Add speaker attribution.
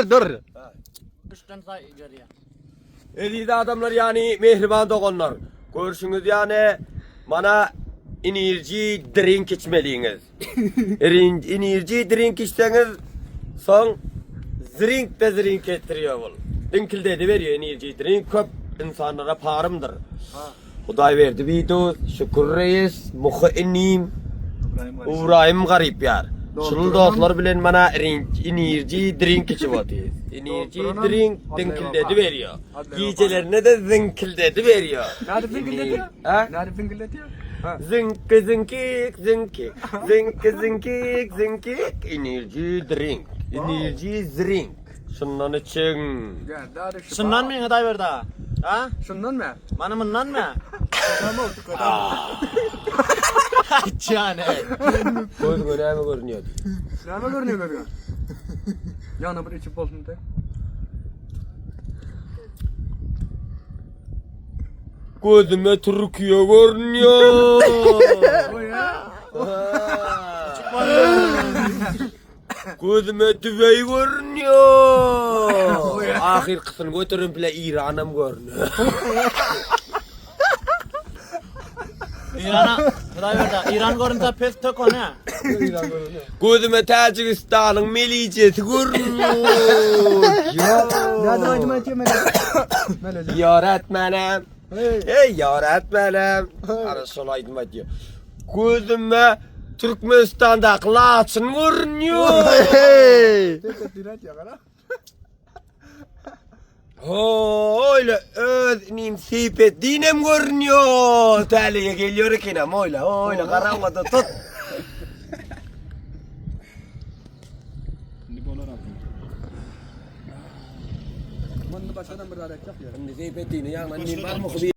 Speaker 1: Dur dur.
Speaker 2: Üçden saý görýär.
Speaker 3: Eziz adamlar ýany mähriban doganlar. Görşüňiz ýany mana energy drink içmeliňiz. Energy drink içseňiz soň zrink de zrink etdirýär bul. Diňkildedi berýär energy drink köp insanlara parymdyr. Hudaýberdi Widoz, Şükür reis, Muhy inim, Ybraýym garyp ýar. Şul dostlar bilen mana energy drink içip otyrys. Energy drink diňkildedi berýär. Gijelerine-de ziňkildedi berýär.
Speaker 4: Nädip ziňkildedýär?
Speaker 3: Ha?
Speaker 4: Nädip ziňkildedýär? Ha.
Speaker 3: Ziňki ziňkik ziňkik. Ziňki ziňkik ziňkik. Energy drink. Energy drink. Şundan içiň.
Speaker 2: Şundan men Hudaýberdi aga? Ha?
Speaker 4: Şundan mı?
Speaker 2: Mana mundan mı? Aýtýan ey.
Speaker 3: Gözüňe näme görünýär?
Speaker 4: Näme görünýär gözüňe? Ýana bir içip bolsun de.
Speaker 3: Gözüme Türkiye görünýär. Gözüme Dübeý görünýär. Ahyrkysyny göteren bile Iranam görünýär.
Speaker 2: İrana, Hudaýberdi, İran görünse pes tök ony.
Speaker 3: Gözüme Täjigistanyň melijesi görünýär.
Speaker 4: Nädip aýdym aýtýar mele? Meleje.
Speaker 3: Ýöretmenem. Eý, ýöretmenem. Ana şol aýdym aýdýar. Gözüme Türkmenistandaky laçyn görünýär. Oýla öz inim Seýpeddinem görünýär. Täleýe gelýär ekenem oýla. Oýla garaňda tut.
Speaker 4: Indi bolar alsyn. Munda başgadan bir zat aýtjak ýa.
Speaker 3: Indi Seýpeddini ýaňlan nim barmy?